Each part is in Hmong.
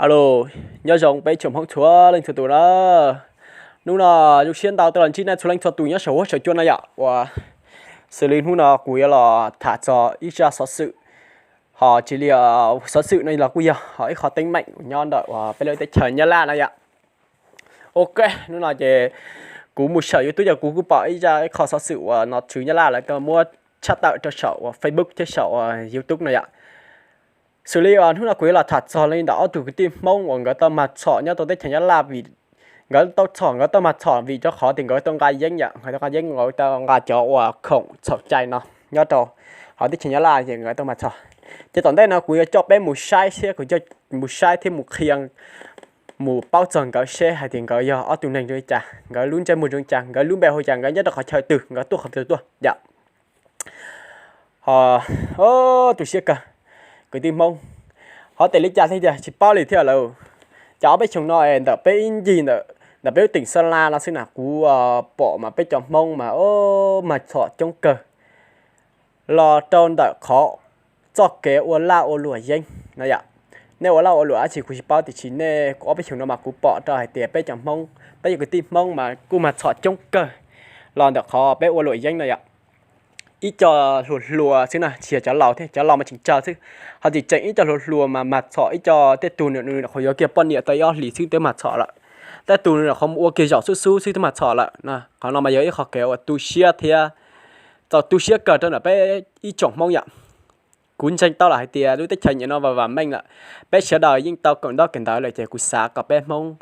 Alo, nyob zoo peb tsoom Hmoob txhua leej txhua tus na. Hnub no zoo siab ntau tau los ntsib nej txhua leej txhua tus nyob saum huab saum cua no yom. Uas xws li hnub no kuv yuav los tham txog ib zaj xov xwm, ho tsis li xov xwm no los kuj yog ho ib qho teeb meem nyob ntawm uas peb lub teb chaws Nyab Laj no yom. Ok, hnub no ces kuv mus saum YouTube ces kuv kuj pom ib zaj ib qho xov xwm uas nom tswv Nyab Laj lawv tau muab tshaj tawm rau saum uas Facebook thiab saum uas YouTube no yom. Xws li uas hnub no kuv yuav los tham txog li ntawm ob tug kwv tij Hmoob uas nkawd tau mag txhom nyob rau teb chaws Nyab Laj vim nkawd tau txhom, nkawd tau mag txhom vim rau qhov tias nkawd tau nqa yeeb yom, nkawd tau nqa yeeb, nkawd tau nqa cov uas khoom txhaum cai no nyob rau hauv teb chaws Nyab Laj ces nkawd tau mag txhom. Ces tom ntej no kuv yuav coj peb mus saib thiab kuv coj mus saib thiab mus qhia, mus paub txog nkawd seb hais tias nkawd yog ob tug neeg zoo li cas, nkawd lub ntsej muag zoo li cas, nkawd lub npe hu li cas, nkawd nyob rau qhov chaw twg, nkawd tuaj qhov twg tuaj yom. Ho, tu siab kawg, kwv tij Hmoob, ho tes li cas thiab tiag tsis paub li thiab lawm. Ces ob peb xyoos no ntawm peb ib ncig ntawm, ntawm peb lub teem Xab Las no xwb na kuv pom mas peb cov Hmoob mas mag txhom coob kawg los rau ntawm qhov txoj kev ua laj ua luam yeeb no yom. Nej ua laj ua luam dab tsi kuv tsis paub tiam sis nej ob peb xyoos no mas kuv pom rau hais tias peb cov Hmoob, peb cov kwv tij Hmoob mas kuj mag txhom coob kawg los ntawm qhov peb ua luam yeeb no yom. Ib co hluas hluas xwb na, tsis yog cov laus thiab, cov laus mas tseem tsawg xwb, ho tseem tseem ib co hluas hluas mas mag txhom ib co tej tug nws nyuam qhuav yuav kiag poj niam tau ib ob hlis xwb twb mag txhom lawm, tej tug nws nyuam qhuav mus ua kiag zaum xub xub xwb twb mag txhom lawm na. Qhov no mas yog ib qho kev uas tu siab thiab txaus tu siab kawg rau ntawm peb ib tsoom Hmoob yom. Kuv ntseeg tau lawm hais tias lub teb chaws nyem no vam vam meej lawm, peb sawv daws yeej tau kawm ntaub kawm ntawv lawm ces kuv xav kom peb Hmoob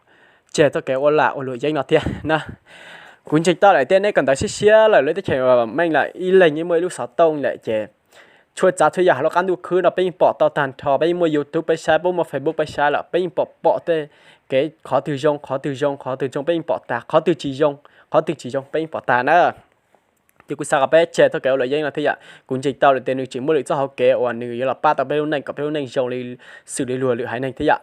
tseg txoj kev ua laj ua luam yeeb no thiab na. Kuv ntseeg tau lawm tias nej kawm ntawv siab siab lawm, lub teb chaws vam vam meej lawm, ib leeg yeej muaj ib lub xov tooj lawm ces txhua tsav txhua yam hauv lub qab ntuj khwb no peb yeej pom tau tag nrho, peb yeej muaj YouTube peb saib, peb muaj Facebook peb saib lawm, peb yeej pom pom tej kev qhov twg zoo, qhov twg zoo, qhov twg zoo peb yeej pom tag, qhov twg tsis zoo, qhov twg tsis zoo peb yeej pom tag na. Ces kuv xav kom peb tseg txoj kev ua luam yeeb no thiab yom. Kuv ntseeg tau lawm tias nws tseem muaj lwm txoj hauv kev uas nws yuav los pab tau peb lub neej kom peb lub neej zoo li xws li luag lwm haiv neeg thiab yom.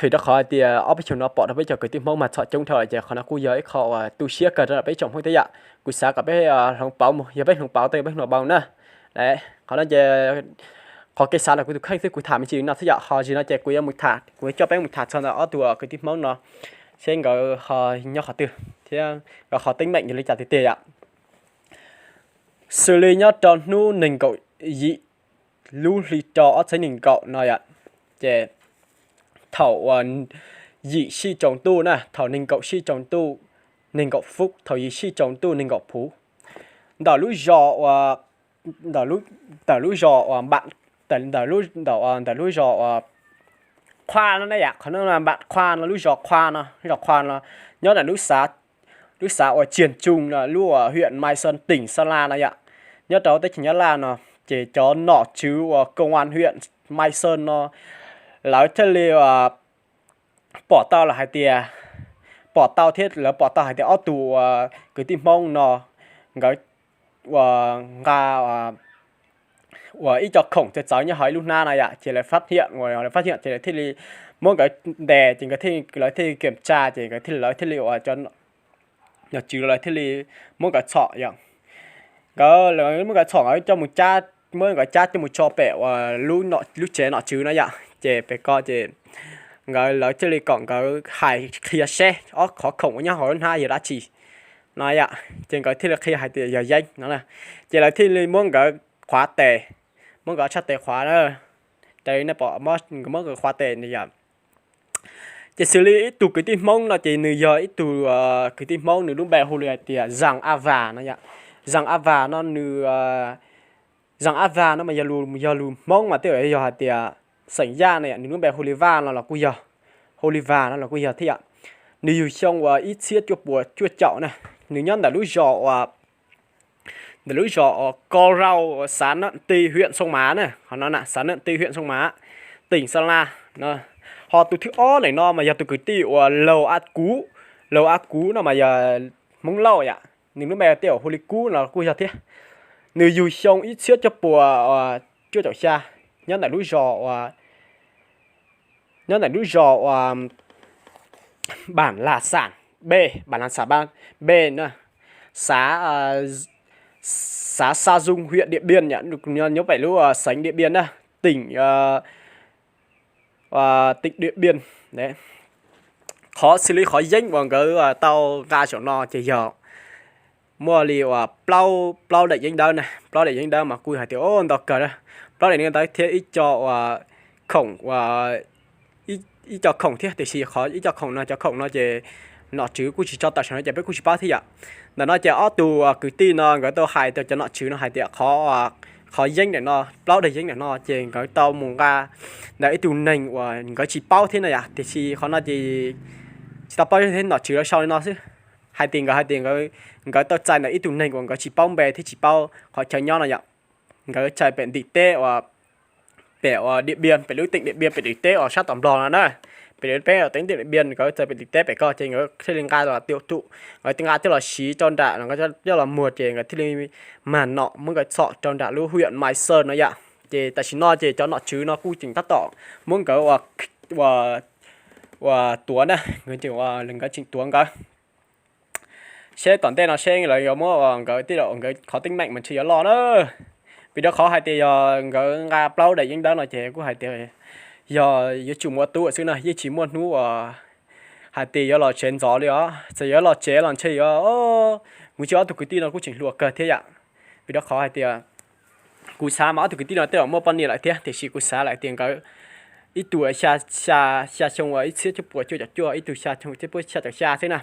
Vim rau qhov hais tias ob peb xyoos no pom rau peb cov kwv tij Hmoob mag txhom coob dhau lawm ces qhov no kuj yog ib qho uas tu siab kawg rau peb tsoom Hmoob thiab yom. Kuv xav kom peb hloov pauv mus, yog peb hloov pauv tau yog peb hloov pauv na. Qhov no ces qhov kev xav ntawm kuv tus kheej xwb, kuv tham me ntsis li no xwb yom. Ho zim no ces kuv yuav mus tham, kuv yuav coj peb mus tham txog ntawm ob tug kwv tij Hmoob no seb nkawd ho nyob qhov twg thiab nkawd qhov teeb meem yog li cas tiag tiag yom. Xws li nyob rau hnub nees nkaum yim lub hli rau ob txhiab nees nkaum no yom, ces thaum uas yim sij tsaus ntuj na, thaum nees nkaum sij tsaus ntuj, nees nkaum fuv, thaum yim sij tsaus ntuj nees nkaum fuv, ntawm lub zos uas, ntawm lub zos uas npam, ntawm lub zos uas Qhua no na yom, qhov no npam Qhua no, lub zos Qhua no, zos Qhua no nyob ntawm lub xav uas Tsiag Tsuj no, lub uas hiam Mai Xon, teem Xab Las no yom, nyob rau teb chaws Nyab Laj no. Ces cov nom tswv uas koos as hiam Mai Xon no lawv thiaj li pom tau lawm hais tias, pom tau thiab lawv pom tau hais tias ob tug uas kwv tij Hmoob no nkawd uas nqa uas ib co khoom txawv txawv nyob hauv ib lub hnab no yom, ces lawv fab hiam, lawv fab hiam ces lawv thiaj li muab nkawd ntes, ces nkawd thiaj, lawv thiaj li kiam tsa, ces nkawd thiaj, lawv thiaj li uas cov nom tswv lawv thiaj li muab nkawd txhom yom. Nkawd muab nkawd txhom, nkawd coj mus cab, muab nkawd cab coj mus tso pem uas lub tsev nom tswv no yom, ces pem ko ces nkawd, lawv thiaj li kom nkawd hais qhia seb ob qhov khoom uas nyob hauv lub hnab yog dab tsi no yom, ces nkawd thiaj li qhia hais tias yog yeeb no. Ces lawv thiaj li muab nkawd qhuav tes, muab nkawd tshaj tes qhuav na, raws li nej pom, muab nkawd qhuav tes no yom. Ces xws li ib tug kwv tij Hmoob no ces nws yog ib tug kwv tij Hmoob, nws lub npe hu li hais tias Zaj A Vas no yom. Zaj A Vas no nws, Zaj A Vas no mas yog lus, yog lus Hmoob mas tej zaum yog hais tias xeem Yaj no yom, nws lub npe hu li Vaj no los kuj yog, hu li Vas no los kuj yog thiab yom. Nws yug xyoo uas ib txhiab cuaj puas cuaj caum na, nws nyob ntawm lub zos uas, ntawm lub zos uas Kos Rau, xav Nam Ti, hiam Xoo Mas na, qhov no na, xav Nam Ti, hiam Xoo Mas, teem Xab Las no. Ho tus thib ob ntawm no mas yog tus kwv tij uas Laug A Kuv, Laug A Kuv no mas yog Hmoob Lauj yom, nws lub npe tej zaum hu li Kub no kuj yog thiab. Nws yug xyoo ib txhiab cuaj puas cuaj caum xya, nyob ntawm lub zos uas, nyob ntawm lub zos uas Npam Las Xam B, Npam Las Xam B na, xav, xav Xa Zoov, hiam Diam Piam yom, nyob pem lub xeev Diam Piam na, teem, tỉnh Điện Biên. Qhov xws li qhov yeeb uas nkawd tau nqa zaum no ces yog muaj li uas plaub daim yeeb dawb na, plaub daim yeeb dawb mas kuj hais tias o ntau kawg, plaub daim yeeb dawb thiab ib co khoom, ib co khoom thiab, tiam sis qhov ib co khoom no, cov khoom no ces nom tswv kuj tsis tso tawm saum no ces peb kuj tsis paub thiab yom. Ntawm no ces ob tug kwv tij no nkawd tau hais rau cov nom tswv no hais tias qhov yeeb ntawm no, plaub daim yeeb ntawm no ces nkawd tau mus nqa ntawm ib tug neeg uas nkawd tsis paub thiab no yom, tiam sis qhov no ces tsis tau paub thiab, nom tswv lawv sau li no xwb. Hais tias nkawd hais tias nkawd tau txais ntawm ib tug neeg uas nkawd tsis paub npe thiab tsis paub qhov chaw nyob no yom. Nkawd txais pem ntim teb uas pem uas Điện Biên, pem lub tỉnh Điện Biên, pem ntim teb uas sab tom Nplog no na. Pem lub teb uas tỉnh Điện Biên, nkawd txais pem ntim teb pem ko ces nkawd thiaj li nqa los tiêu thụ, nkawd nqa coj los siv rau nram, coj los muag ces nkawd thiaj li mag nom muab nkawd txhom rau nram lub huyện Mai Sơn no yom. Ces tam sim no ces cov nom tswv no kuj tseem tab tom muab nkawd ua tuav na, nkawd tseem tuav nkawd seb tom ntej no seb lawv yuav muab nkawd tej zaum nkawd qhov teeb meem mas ntshe yuav loj na. Vim rau qhov hais tias yog nkawd nqa plaub daim yeeb dawb no ces kuj hais tias yog yuav tsum mus ua tub xwb na, yeej tsis muaj hnub uas hais tias yuav los tsev ntxov li os. Txawm yuav los tsev los ntshe yuav, kuv ntsia ob tug kwv tij no kuj tseem hluas kawg thiab yom. Vim rau qhov hais tias kuv xav mas ob tug kwv tij no tej zaum muaj poj niam lawm thiab, tiam sis kuv xav lawm tias nkawd ib tug xya xya xyoo uas ib txhiab cuaj puas cuaj caum cuaj, ib tug xya xyoo ib txhiab cuaj puas xya caum xya xwb na.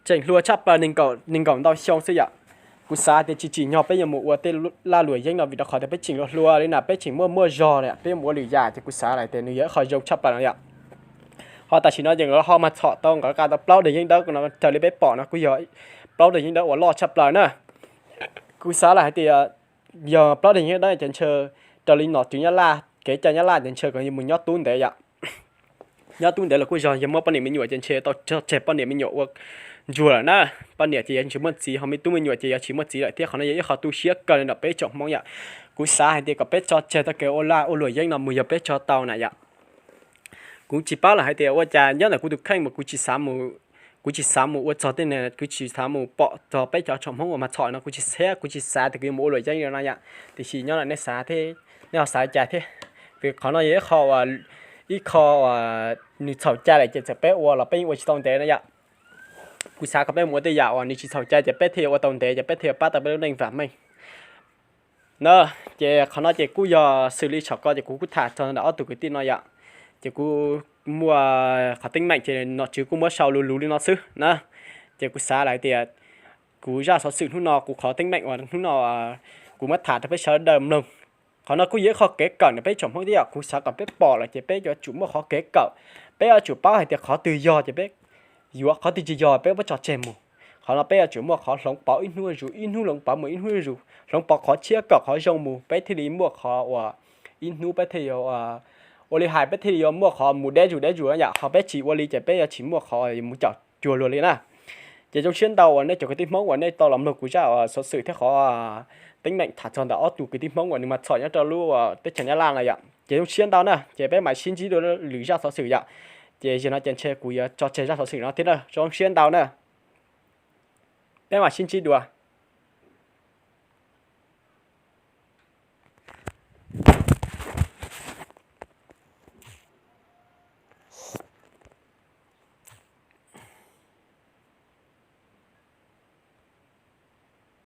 Tseem hluas tshaj plaws, nees nkaum ntau xyoo xwb yom. Kuv xav tias tsis tsim nyog peb yuav mus ua tej laj luam yeeb no vim rau qhov tias peb tseem hluas hluas li na, peb tseem muaj muaj zog li, peb yuav mus ua lwm yam ces kuv xav lawm tias nws yog ib qho zoo tshaj plaws no yom. Ho tam sim no ces nkawd ho mag txhom tau, nkawd nqa tau plaub daim yeeb dawb no raws li peb pom no kuj yog plaub daim yeeb dawb uas loj tshaj plaws na. Kuv xav lawm hais tias yog plaub daim yeeb dawb ces ntshe raws li nom tswv Nyab Laj, kev cai Nyab Laj ces ntshe kom mus nyob tub ntev yom. Nyob tub ntev los kuj yog, yog muaj poj niam me nyuam ces ntshe tau tso tseg poj niam me nyuam ua ntsuag lawm na. Poj niam ces yuav tsis muaj txiv, ho me tub me nyuam ces yuav tsis muaj txiv lawm thiab. Qhov no yog ib qho tu siab kawg li ntawm peb tsoom Hmoob yom. Kuv xav hais tias kom peb tso tseg tau kev ua laj ua luam yeeb no mus yog peb tso tau na yom. Kuv tsis paub lawm hais tias ua cas nyob ntawm kuv tus kheej mas kuv tsis xav mus, kuv tsis xav mus ua txog tej, kuv tsis xav mus pom txog peb cov tsoom Hmoob uas mag txhom no, kuv tsis xav, kuv tsis xav tias kuv yuav mus ua luam yeeb no yom. Tiam sis nyob ntawm nej xav thiab, nej ho xav cas thiab? Vim qhov no yog ib qho uas, ib qho uas nws txhaum cai lawm ces txawm peb ua los peb yeej ua tsis tau ntev no yom. Kuv xav kom peb mus ua tej yam uas nws tsis txhaum cai ces peb thiaj yuav ua tau ntev, ces peb thiaj yuav pab tau peb lub neej vam meej na. Ces qhov no ces kuj yog xws li thaum ko ces kuv kuj tham txog ntawm ob tug kwv tij no yom. Ces kuv muaj qhov teeb meem ces nom tswv kuj muab sau luv luv li no xwb na. Ces kuv xav lawm tias kuv zaj xov xwm hnub no, kuv qhov teeb meem uas hnub no kuv muab tham rau peb sawv daws mloog. Qhov no kuj yog ib qho kev kawm ntawm peb tsoom Hmoob thiab yom. Kuv xav kom peb pom lawm ces peb yuav tsum muaj qhov kev kawm. Peb yuav tsum paub hais tias qhov twg yog ces peb yuav, qhov twg tsis yog peb muab tso tseg mus. Qhov no peb yuav tsum muaj qhov hloov pauv ib hnub zuj zus, ib hnub hloov pauv mus ib hnub zuj zus, hloov pauv qhov tshiab kom qhov zoo mus, peb thiaj li muaj qhov uas ib hnub peb thiaj yuav, ua li hais peb thiaj li yuav muaj qhov mus deb zuj deb zus yom. Ho peb tsis ua li ces peb yuav tsis muaj qhov mus caum cuag luag li na. Ces zoo siab ntau uas nej cov kwv tij Hmoob uas nej tau los mloog kuv zaj uas xov xwm thiab qhov teeb meem tham txog ntawm ob tug kwv tij Hmoob uas nws mag txhom nyob rau lub teb chaws Nyab Laj no yom. Ces zoo siab ntau na, ces peb mam sib ntsib dua lwm zaj xov xwm yom. Ces zaum no ces ntshe kuv yuav tso tseg zaj xov xwm no thiab na, zoo siab ntau na. Peb mam sib ntsib dua.